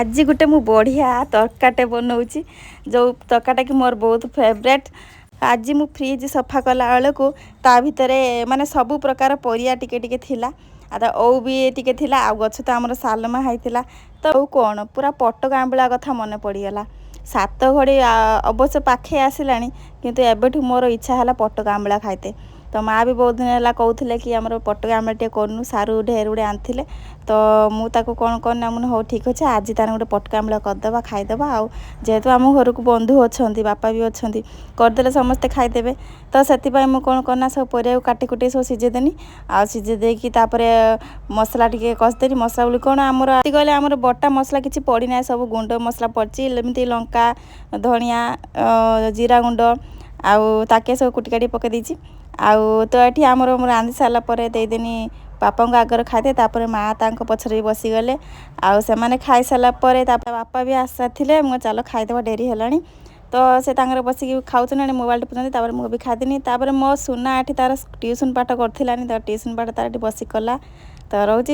ଆଜି ଗୋଟେ ମୁଁ ବଢ଼ିଆ ତରକାରୀଟେ ବନଉଛି, ଯେଉଁ ତରକାରୀଟା କି ମୋର ବହୁତ ଫେଭରେଟ୍। ଆଜି ମୁଁ ଫ୍ରିଜ୍ ସଫା କଲା ବେଳକୁ ତା ଭିତରେ ମାନେ ସବୁ ପ୍ରକାର ପରିବା ଟିକେ ଟିକେ ଥିଲା। ଆଉ ତା ଓଉ ବି ଟିକେ ଥିଲା, ଆଉ ଗଛ ତ ଆମର ସାଲମା ହେଇଥିଲା। ତ ଆଉ କ'ଣ ପୁରା ପଟକ ଆମ୍ବିଳା କଥା ମନେ ପଡ଼ିଗଲା। ସାତ ଘଡ଼ି ଅବଶ୍ୟ ପାଖେଇ ଆସିଲାଣି, କିନ୍ତୁ ଏବେଠୁ ମୋର ଇଚ୍ଛା ହେଲା ପଟକ ଆମ୍ବିଳା ଖାଇତେ। ତ ମା ବି ବହୁତ ଦିନ ହେଲା କହୁଥିଲେ କି ଆମର ପଟକ ଆମ୍ବିଳା ଟିକେ କରୁନୁ। ସାରୁ ଢେର ଗୁଡ଼େ ଆଣିଥିଲେ। ତ ମୁଁ ତାକୁ କ'ଣ କଲି, ମୁଁ ହଉ ଠିକ୍ ଅଛି, ଆଜି ତାର ଗୋଟେ ପଟକା ଆମ୍ବିଳା କରିଦେବା, ଖାଇଦେବା। ଆଉ ଯେହେତୁ ଆମ ଘରକୁ ବନ୍ଧୁ ଅଛନ୍ତି, ବାପା ବି ଅଛନ୍ତି, କରିଦେଲେ ସମସ୍ତେ ଖାଇଦେବେ। ତ ସେଥିପାଇଁ ମୁଁ କ'ଣ କଲି ନା ସବୁ ପରିବାକୁ କାଟି କୁଟି ସବୁ ସିଝେଇଦେନି। ଆଉ ସିଝେଇ ଦେଇକି ତାପରେ ମସଲା ଟିକେ କଷିଦେଲି। ମସଲା ବୋଲି କ'ଣ, ଆମର କହିଲେ ଆମର ବଟା ମସଲା କିଛି ପଡ଼ିନାହିଁ, ସବୁ ଗୁଣ୍ଡ ମସଲା ପଡ଼ିଛି। ଯେମିତି ଲଙ୍କା, ଧଣିଆ, ଜିରା ଗୁଣ୍ଡ ଆଉ ତାକେ ସବୁ କୁଟି କାଟି ପକାଇ ଦେଇଛି। ଆଉ ତ ଏଠି ଆମର ମୁଁ ରାନ୍ଧି ସାରିଲା ପରେ ଦେଇଦେନି ବାପାଙ୍କ ଆଗରେ ଖାଇଦେ। ତାପରେ ମା ତାଙ୍କ ପଛରେ ବି ବସିଗଲେ। ଆଉ ସେମାନେ ଖାଇସାରିଲା ପରେ ତାପରେ ବାପା ବି ଆସିଥିଲେ। ମୁଁ ଚାଲ ଖାଇଦେବା, ଡେରି ହେଲାଣି। ତ ସେ ତାଙ୍କର ବସିକି ଖାଉଛନ୍ତି, ମୋବାଇଲ ଟିପୁଛନ୍ତି। ତାପରେ ମୁଁ ବି ଖାଇଦେନି। ତାପରେ ମୋ ସୁନା ଏଠି ତାର ଟ୍ୟୁସନ୍ ପାଠ କରିଥିଲାନି, ତ ଟ୍ୟୁସନ୍ ପାଠ ତାର ଏଠି ବସି କଲା। ତ ରହୁଛି।